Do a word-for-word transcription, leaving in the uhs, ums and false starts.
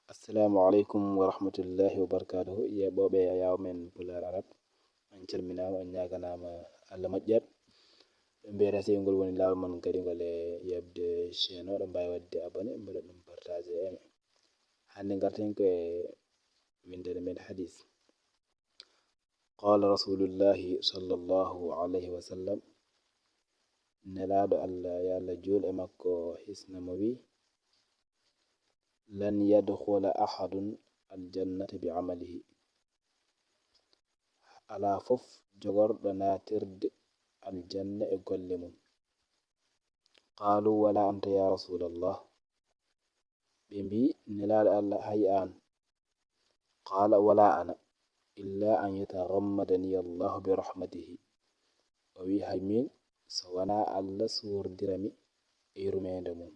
Assalamu aleykum wa rahmatullahi wa barakatuhu. Yeeɓooɓe e ayaawo men Pulaar Arab, on calminaama, on ñaaganaama Allah moƴƴere. Ɓe mbiyata si ngol woni laawol mon kadi ngol e yeeɓde chaîne o, ɗo mbaawi waɗde abonné, mbaɗa ɗum partagé e men. Hannde ngarten ko e winndere men hadis. Qala rasulullahi sallallahu alayhi wa sallam, Nelaaɗo Allah, yo Allah juul e makko, hisna mo, wi: Lan yadkhula ahadun aljannata bi amalihi. Alaa fof jogorɗo naatirde aljanna e golle mum. Qalu, wala anta ya rasulallah. Ɓe mbi, Nelaaɗo Allah, hay aan. Qala, wala ana, illa an yataghammadani Allahu bi rahmatihi. O wi, hay min, so wona Allah suwordira mi e yurmeende mum.